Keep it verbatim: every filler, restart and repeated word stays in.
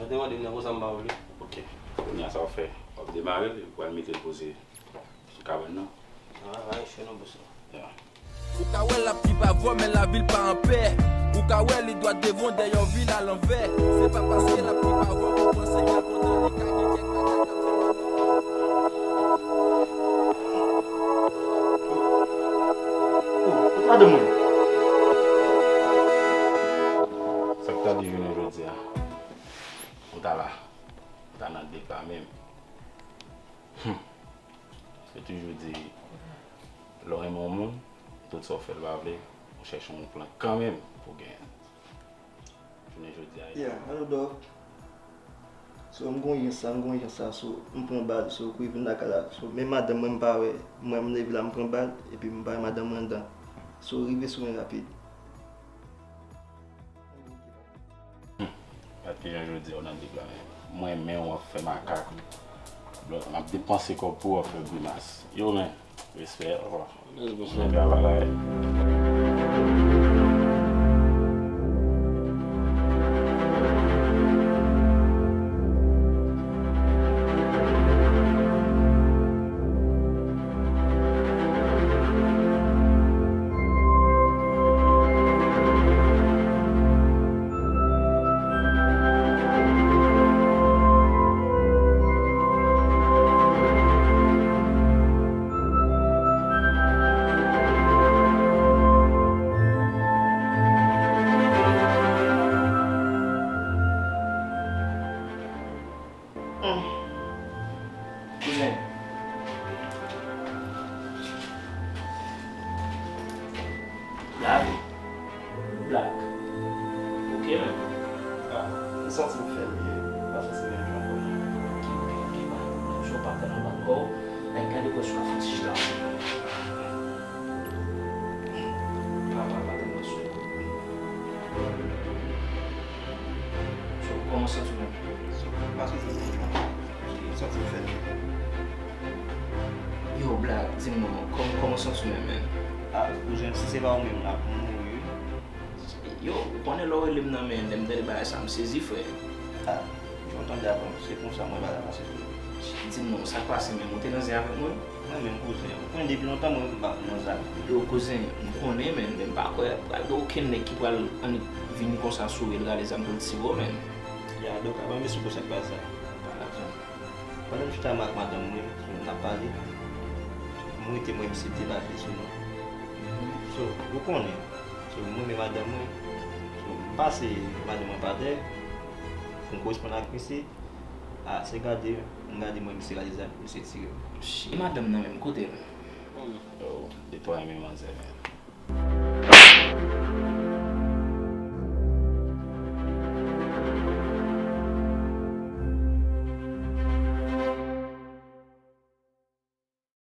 Jan te mande m nan konsa m pa vle. Ok. Kounye a sa w fè? W ap demare l epi w al mete l poze sou kabann nan. Ah, va rechè non, bòs la. Ya. Ou ka wè l ap viv avè w, men lavi l pa anpè. Ou ka wè li dwat devan w, dèyè w vin alanvè. Se pa paske l ap viv avè w, ou panse ke l kontan, li ka gen kèk bagay k ap fè. Oh, kot madanm mwen? Sa k ta di jounen jodi a? Ou ta la. Ou ta nan deba menm. Hmm. Yo toujou di, lè w renmen yon moun, tout sa w fè l pa vle, ou chèche yon plan kanmenm pou w genyen l. Jounen jodi a, yeah, alo, Dòk. So, m gon jan sa, m gon jan sa, so, m pran bal, so, kou vin lakay la, so, menm madanm mwen, m pa wè, mwen, m leve la, m pran bal, epi m pa wè madanm mwen anndan. So, rive sou mwen rapid. Hmm. Gad kijan jodi a w nan deba menm. Mwen menm w ap fè makak. M ap depanse kòb pou w ap fè grimas. Yo men, respè. Mèsi, bonswa. Travay la. Kouzen. Black. Black. Ok, men. Ah, m santi m fè l byen. M pa santi m byen ankò. Ok, ok, ok, pa. Sou pa tèlman bat kò w. Nèg gade kò sou la fon ti chita. Pa, pa, pa tèlman sou. So, kòman w santi w menm? So, m pa santi m byen. M santi m fè l byen. Yo, Black, di m non, kòm-, kòman w santi w menm, menm? Ah, kouzen, si se pa ou menm la, pou m mouri wi. Yo, ou konnen lè w rele m nan, men lè m tande bagay sa, m sezi, frè. Ah, jan w tande avan, se konsa mwen bagay la pase tou. Di m non, sa k pase menm? Ou te nan zen avèk mwen? Mwen menm, kouzen, ou konnen depi lontan mwen m pa nan zen avèk ou. Yo, kouzen, m konnen, men, men m pa kwè pral gen okenn nèg ki pral annik vini konsa sou rèl rale zam pou l tire w, men. Ya, donk, avan m esplike w sa k pase a. Pa lajan. Pandan m chita mwen ak madanm mwen, n ap pale, m rete mwen, misye debake sou mwen. So, ou konnen, so, mwen renmen madanm mwen, so, m pase madanm mwen pa tè, pou m koresponn ak misye, a, se gade, m gade mwen, misye rale zam, misye tire m. Shit. E madanm nan menm, kote l? Yo, de twa renmen manzè, men.